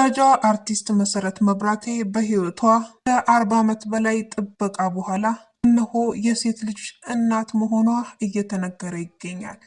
ተወዳጇ አርቲስት መሰረት መብራቴ በሕይወቷ ከ40 ዓመት በላይ ጥበቃ በኋላ እነሆ የሴት ልጅ እናት መሆኗ እየተነገረ ይገኛል።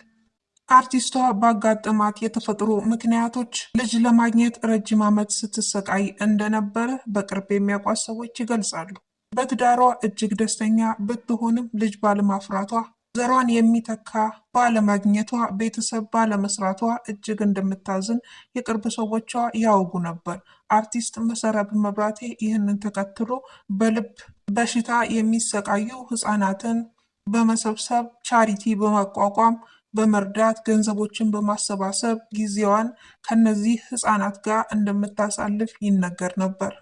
አርቲስቷ ባጋጠማት የተፈጥሮ ምክንያቶች ልጅ ለማግኘት ረጅም ዓመት ስትሰቃይ እንደነበረ በቅርብ የሚያውቋት ሰዎች ይገልጻሉ። በትዳሯ እጅግ ደስተኛ ብትሆንም ልጅ ባለማፍራቷ፣ ዘሯን የሚተካ ባለማግኘቷ፣ ቤተሰብ ባለመስራቷ እጅግ እንደምታዝን የቅርብ ሰዎቿ ያወጉ ነበር። አርቲስት መሰረት መብራቴ ይህንን ተከትሎ በልብ በሽታ የሚሰቃዩ ሕፃናትን በመሰብሰብ charity በማቋቋም በመርዳት ገንዘቦችን በማሰባሰብ ጊዜዋን ከነዚህ ሕፃናት ጋር እንደምታሳልፍ ይነገር ነበር።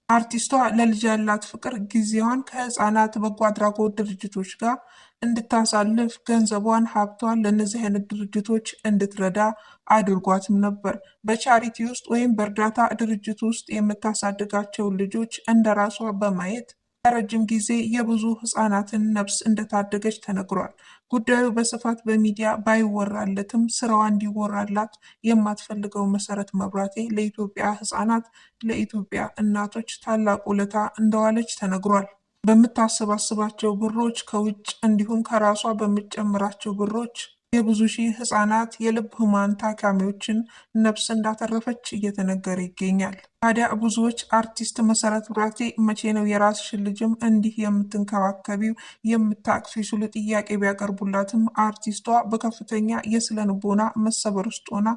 አርቲስቷ ለልጅ ያላት ፍቅር ጊዜዋን ከህፃናት በጎ አድራጎት ድርጅቶች ጋር እንድታሳልፍ ገንዘቧን፣ ሀብቷን ለእነዚህ አይነት ድርጅቶች እንድትረዳ አድርጓትም ነበር። በ charity ውስጥ ወይም በእርዳታ ድርጅት ውስጥ የምታሳድጋቸውን ልጆች እንደ ራሷ በማየት ለረጅም ጊዜ የብዙ ህጻናትን ነፍስ እንደታደገች ተነግሯል። ጉዳዩ በስፋት በሚዲያ ባይወራለትም ስራዋ እንዲወራላት የማትፈልገው መሰረት መብራቴ ለኢትዮጵያ ህጻናት፣ ለኢትዮጵያ እናቶች ታላቅ ውለታ እንደዋለች ተነግሯል። በምታሰባስባቸው ብሮች ከውጭ እንዲሁም ከራሷ በምትጨምራቸው ብሮች የብዙ ሺህ ህጻናት የልብ ህሙማን ታካሚዎችን ነፍስ እንዳተረፈች እየተነገረ ይገኛል። ታዲያ ብዙዎች አርቲስት መሰረት መብራቴ መቼ ነው የራስሽን ልጅም እንዲህ የምትንከባከቢው የምታቅፊ ሲሉ ጥያቄ ቢያቀርቡላትም አርቲስቷ በከፍተኛ የስነ ልቦና መሰበር ውስጥ ሆና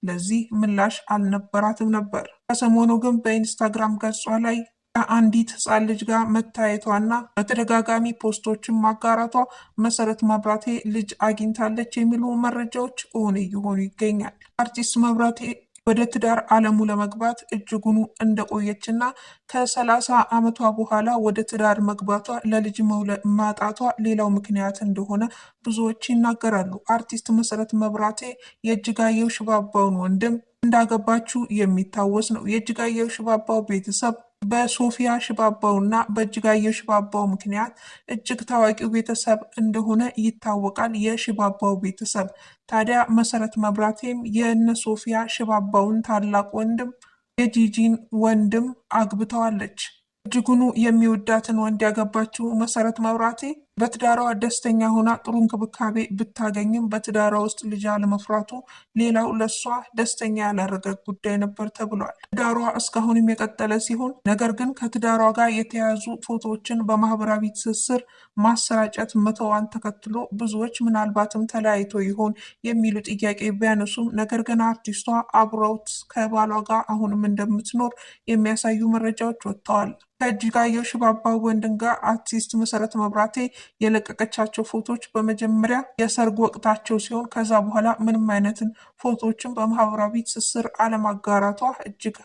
ለዚህ ምላሽ አልነበራትም ነበር። ከሰሞኑ ግን በኢንስታግራም ገጿ ላይ ከአንዲት ህፃን ልጅ ጋር መታየቷና በተደጋጋሚ post ኦችን ማጋራቷ መሰረት መብራቴ ልጅ አግኝታለች የሚሉ መረጃዎች እውን እየሆኑ ይገኛል። አርቲስት መብራቴ ወደ ትዳር ዓለሙ ለመግባት እጅጉኑ እንደቆየችና ከ30 ዓመቷ በኋላ ወደ ትዳር መግባቷ ለልጅ ማጣቷ ሌላው ምክንያት እንደሆነ ብዙዎች ይናገራሉ። አርቲስት መሰረት መብራቴ የእጅጋየሁ ሽባባውን ወንድም እንዳገባችው የሚታወስ ነው። የእጅጋየሁ ሽባባው ቤተሰብ በሶፊያ ሽባባው እና በእጅጋየሁ ሽባባው ምክንያት እጅግ ታዋቂው ቤተሰብ እንደሆነ ይታወቃል። የሽባባው ቤተሰብ ታዲያ መሰረት መብራቴም የእነ ሶፊያ ሽባባውን ታላቅ ወንድም የጂጂን ወንድም አግብተዋለች። እጅጉኑ የሚወዳትን ወንድ ያገባችው መሰረት መብራቴ በትዳሯ ደስተኛ ሆና ጥሩ እንክብካቤ ብታገኝም በትዳሯ ውስጥ ልጅ አለመፍራቱ ሌላው ለእሷ ደስተኛ ያላረገ ጉዳይ ነበር ተብሏል። ትዳሯ እስካሁንም የቀጠለ ሲሆን ነገር ግን ከትዳሯ ጋር የተያያዙ ፎቶዎችን በማህበራዊ ትስስር ማሰራጨት መተዋን ተከትሎ ብዙዎች ምናልባትም ተለያይቶ ይሆን የሚሉ ጥያቄ ቢያነሱም ነገር ግን አርቲስቷ አብረውት ከባሏ ጋር አሁንም እንደምትኖር የሚያሳዩ መረጃዎች ወጥተዋል። ከእጅጋየሁ ሽባባው ወንድም ጋር አርቲስት መሰረት መብራቴ የለቀቀቻቸው ፎቶዎች በመጀመሪያ የሰርግ ወቅታቸው ሲሆን ከዛ በኋላ ምንም አይነትን ፎቶዎችን በማህበራዊ ትስስር አለማጋራቷ እጅግ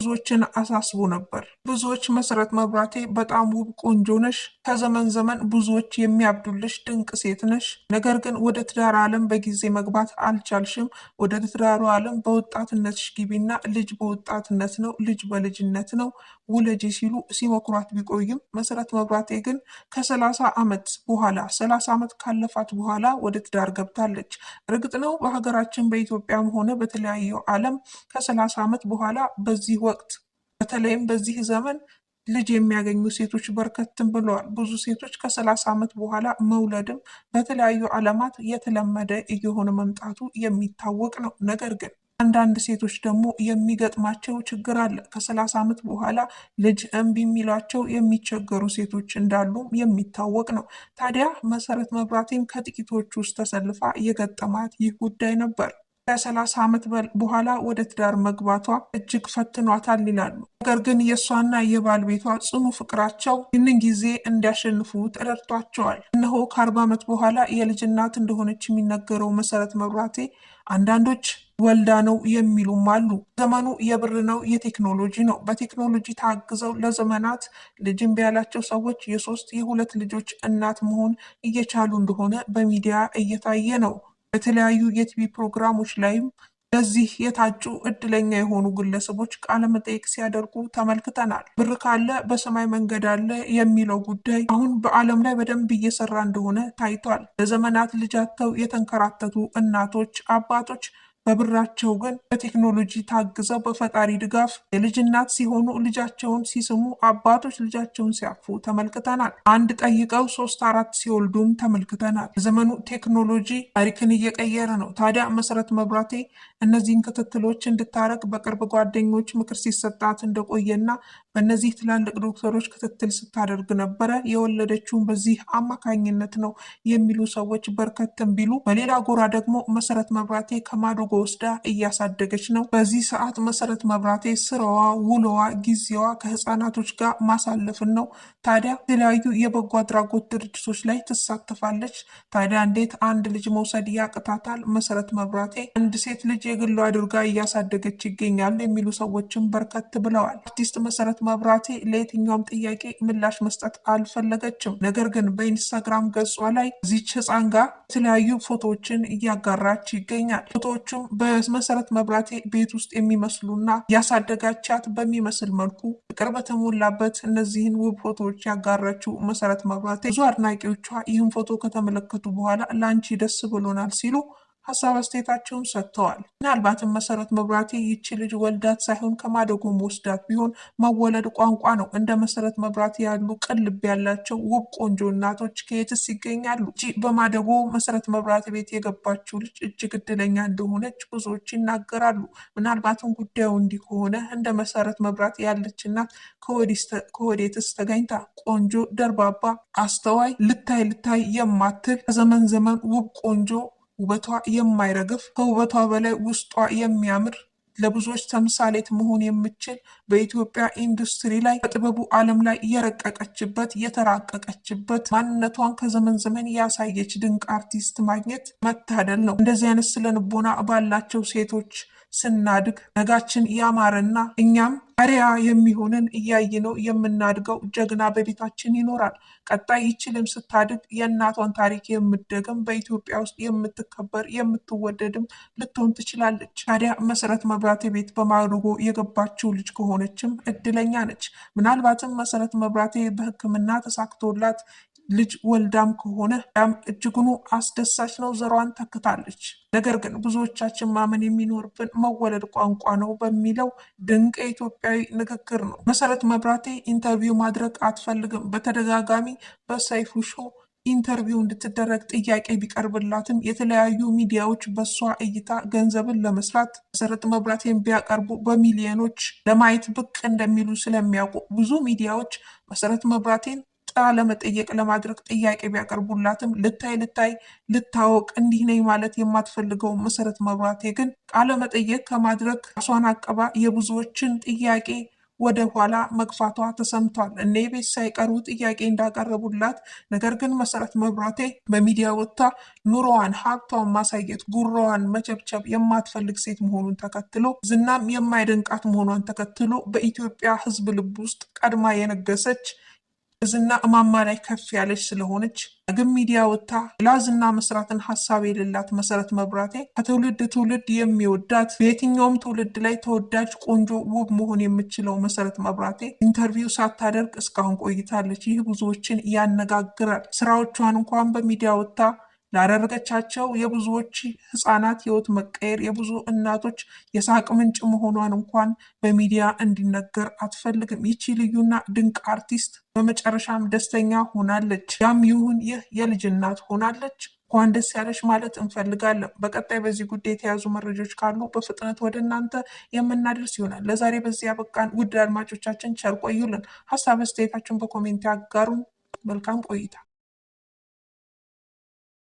ብዙዎችን አሳስቦ ነበር። ብዙዎች መሰረት መብራቴ በጣም ውብ ቆንጆ ነሽ፣ ከዘመን ዘመን ብዙዎች የሚያብዱልሽ ድንቅ ሴት ነሽ፣ ነገር ግን ወደ ትዳር ዓለም በጊዜ መግባት አልቻልሽም። ወደ ትዳሩ ዓለም በወጣትነትሽ ግቢና ልጅ በወጣትነት ነው፣ ልጅ በልጅነት ነው ውለጂ ሲሉ ሲመክሯት ቢቆይም መሰረት መብራቴ ግን ከ30 ዓመት በኋላ 30 ዓመት ካለፋት በኋላ ወደ ትዳር ገብታለች። እርግጥ ነው በሀገራችን በኢትዮጵያም ሆነ በተለያዩ ዓለም ከ30 ዓመት በኋላ በዚህ ወቅት በተለይም በዚህ ዘመን ልጅ የሚያገኙ ሴቶች በርከትም ብለዋል። ብዙ ሴቶች ከ30 ዓመት በኋላ መውለድም በተለያዩ ዓለማት የተለመደ እየሆነ መምጣቱ የሚታወቅ ነው። ነገር ግን አንዳንድ ሴቶች ደግሞ የሚገጥማቸው ችግር አለ። ከ30 ዓመት በኋላ ልጅ እምቢ የሚሏቸው የሚቸገሩ ሴቶች እንዳሉም የሚታወቅ ነው። ታዲያ መሰረት መብራቴም ከጥቂቶች ውስጥ ተሰልፋ የገጠማት ይህ ጉዳይ ነበር። ከ30 ዓመት በኋላ ወደ ትዳር መግባቷ እጅግ ፈትኗታል ይላሉ። ነገር ግን የእሷና የባለቤቷ ጽኑ ፍቅራቸው ይህንን ጊዜ እንዲያሸንፉ ረድቷቸዋል። እነሆ ከ40 ዓመት በኋላ የልጅ እናት እንደሆነች የሚነገረው መሰረት መብራቴ አንዳንዶች ወልዳ ነው የሚሉም አሉ። ዘመኑ የብር ነው፣ የቴክኖሎጂ ነው። በቴክኖሎጂ ታግዘው ለዘመናት ልጅ እምቢ ያላቸው ሰዎች የሶስት የሁለት ልጆች እናት መሆን እየቻሉ እንደሆነ በሚዲያ እየታየ ነው። በተለያዩ የቲቪ ፕሮግራሞች ላይም ለዚህ የታጩ እድለኛ የሆኑ ግለሰቦች ቃለመጠይቅ ሲያደርጉ ተመልክተናል። ብር ካለ በሰማይ መንገድ አለ የሚለው ጉዳይ አሁን በዓለም ላይ በደንብ እየሰራ እንደሆነ ታይቷል። ለዘመናት ልጅ አጥተው የተንከራተቱ እናቶች፣ አባቶች በብራቸው ግን በቴክኖሎጂ ታግዘው በፈጣሪ ድጋፍ የልጅ እናት ሲሆኑ ልጃቸውን ሲስሙ፣ አባቶች ልጃቸውን ሲያቅፉ ተመልክተናል። አንድ ጠይቀው ሶስት አራት ሲወልዱም ተመልክተናል። ዘመኑ ቴክኖሎጂ ታሪክን እየቀየረ ነው። ታዲያ መሰረት መብራቴ እነዚህን ክትትሎች እንድታረግ በቅርብ ጓደኞች ምክር ሲሰጣት እንደቆየና በእነዚህ ትላልቅ ዶክተሮች ክትትል ስታደርግ ነበረ። የወለደችውን በዚህ አማካኝነት ነው የሚሉ ሰዎች በርከትም ቢሉ፣ በሌላ ጎራ ደግሞ መሰረት መብራቴ ከማዶጎ ወስዳ እያሳደገች ነው። በዚህ ሰዓት መሰረት መብራቴ ስራዋ፣ ውሎዋ፣ ጊዜዋ ከህፃናቶች ጋር ማሳለፍን ነው። ታዲያ የተለያዩ የበጎ አድራጎት ድርጅቶች ላይ ትሳተፋለች። ታዲያ እንዴት አንድ ልጅ መውሰድ ያቅታታል? መሰረት መብራቴ አንድ ሴት ልጅ የግሏ አድርጋ እያሳደገች ይገኛል የሚሉ ሰዎችም በርከት ብለዋል። አርቲስት መሰረት መብራቴ ለየትኛውም ጥያቄ ምላሽ መስጠት አልፈለገችም። ነገር ግን በኢንስታግራም ገጿ ላይ እዚች ህፃን ጋር የተለያዩ ፎቶዎችን እያጋራች ይገኛል። ፎቶዎቹም በመሰረት መብራቴ ቤት ውስጥ የሚመስሉና ያሳደጋቻት በሚመስል መልኩ ፍቅር በተሞላበት እነዚህን ውብ ፎቶዎች ያጋራችው መሰረት መብራቴ ብዙ አድናቂዎቿ ይህን ፎቶ ከተመለከቱ በኋላ ለአንቺ ደስ ብሎናል ሲሉ ሀሳብ አስተያየታቸውን ሰጥተዋል። ምናልባትም መሰረት መብራቴ ይቺ ልጅ ወልዳት ሳይሆን ከማደጎም ወስዳት ቢሆን መወለድ ቋንቋ ነው። እንደ መሰረት መብራቴ ያሉ ቅልብ ያላቸው ውብ ቆንጆ እናቶች ከየትስ ይገኛሉ? እቺ በማደጎ መሰረት መብራቴ ቤት የገባችው ልጅ እጅግ እድለኛ እንደሆነች ብዙዎች ይናገራሉ። ምናልባትም ጉዳዩ እንዲህ ከሆነ እንደ መሰረት መብራቴ ያለች እናት ከወዴትስ ተገኝታ? ቆንጆ፣ ደርባባ፣ አስተዋይ፣ ልታይ ልታይ የማትል ከዘመን ዘመን ውብ ቆንጆ፣ ውበቷ የማይረግፍ፣ ከውበቷ በላይ ውስጧ የሚያምር፣ ለብዙዎች ተምሳሌት መሆን የምችል፣ በኢትዮጵያ ኢንዱስትሪ ላይ በጥበቡ ዓለም ላይ የረቀቀችበት የተራቀቀችበት ማንነቷን ከዘመን ዘመን ያሳየች ድንቅ አርቲስት ማግኘት መታደል ነው። እንደዚህ አይነት ስነ ልቦና ባላቸው ሴቶች ስናድግ ነጋችን ያማረና እኛም አርአያ የሚሆንን እያየነው የምናድገው ጀግና በቤታችን ይኖራል። ቀጣይ ይችልም ስታድግ የእናቷን ታሪክ የምትደግም፣ በኢትዮጵያ ውስጥ የምትከበር የምትወደድም ልትሆን ትችላለች። ታዲያ መሰረት መብራቴ ቤት በማደጎ የገባችው ልጅ ከሆነችም እድለኛ ነች። ምናልባትም መሰረት መብራቴ በሕክምና ተሳክቶላት ልጅ ወልዳም ከሆነ ያም እጅጉኑ አስደሳች ነው። ዘሯን ተክታለች። ነገር ግን ብዙዎቻችን ማመን የሚኖርብን መወለድ ቋንቋ ነው በሚለው ድንቅ የኢትዮጵያዊ ንግግር ነው። መሰረት መብራቴ interview ማድረግ አትፈልግም። በተደጋጋሚ በሰይፉ show interview እንድትደረግ ጥያቄ ቢቀርብላትም የተለያዩ ሚዲያዎች በሷ እይታ ገንዘብን ለመስራት መሰረት መብራቴን ቢያቀርቡ በሚሊዮኖች ለማየት ብቅ እንደሚሉ ስለሚያውቁ ብዙ ሚዲያዎች መሰረት መብራቴን ቃለ መጠየቅ ለማድረግ ጥያቄ ቢያቀርቡላትም ልታይ ልታይ ልታወቅ እንዲህ ነኝ ማለት የማትፈልገው መሰረት መብራቴ ግን ቃለ መጠየቅ ከማድረግ ራሷን አቅባ የብዙዎችን ጥያቄ ወደ ኋላ መግፋቷ ተሰምቷል። እነ ቤት ሳይቀሩ ጥያቄ እንዳቀረቡላት፣ ነገር ግን መሰረት መብራቴ በሚዲያ ወጥታ ኑሮዋን ሀብቷን ማሳየት ጉሮዋን መቸብቸብ የማትፈልግ ሴት መሆኑን ተከትሎ፣ ዝናም የማይደንቃት መሆኗን ተከትሎ፣ በኢትዮጵያ ሕዝብ ልብ ውስጥ ቀድማ የነገሰች ዝና እማማ ላይ ከፍ ያለች ስለሆነች ግን ሚዲያ ወጥታ ላዝና መስራትን ሀሳብ የሌላት መሰረት መብራቴ ከትውልድ ትውልድ የሚወዳት፣ በየትኛውም ትውልድ ላይ ተወዳጅ ቆንጆ ውብ መሆን የምችለው መሰረት መብራቴ interview ሳታደርግ እስካሁን ቆይታለች። ይህ ብዙዎችን ያነጋግራል። ስራዎቿን እንኳን በሚዲያ ወጥታ ላደረገቻቸው የብዙዎች ህፃናት ህይወት መቀየር፣ የብዙ እናቶች የሳቅ ምንጭ መሆኗን እንኳን በሚዲያ እንዲነገር አትፈልግም። ይቺ ልዩና ድንቅ አርቲስት በመጨረሻም ደስተኛ ሆናለች። ያም ይሁን ይህ የልጅ እናት ሆናለች። እንኳን ደስ ያለሽ ማለት እንፈልጋለን። በቀጣይ በዚህ ጉዳይ የተያዙ መረጃዎች ካሉ በፍጥነት ወደ እናንተ የምናደርስ ይሆናል። ለዛሬ በዚህ ያበቃን። ውድ አድማጮቻችን ቸር ቆዩልን። ሀሳብ አስተያየታችሁን በ comment ያጋሩን። መልካም ቆይታ።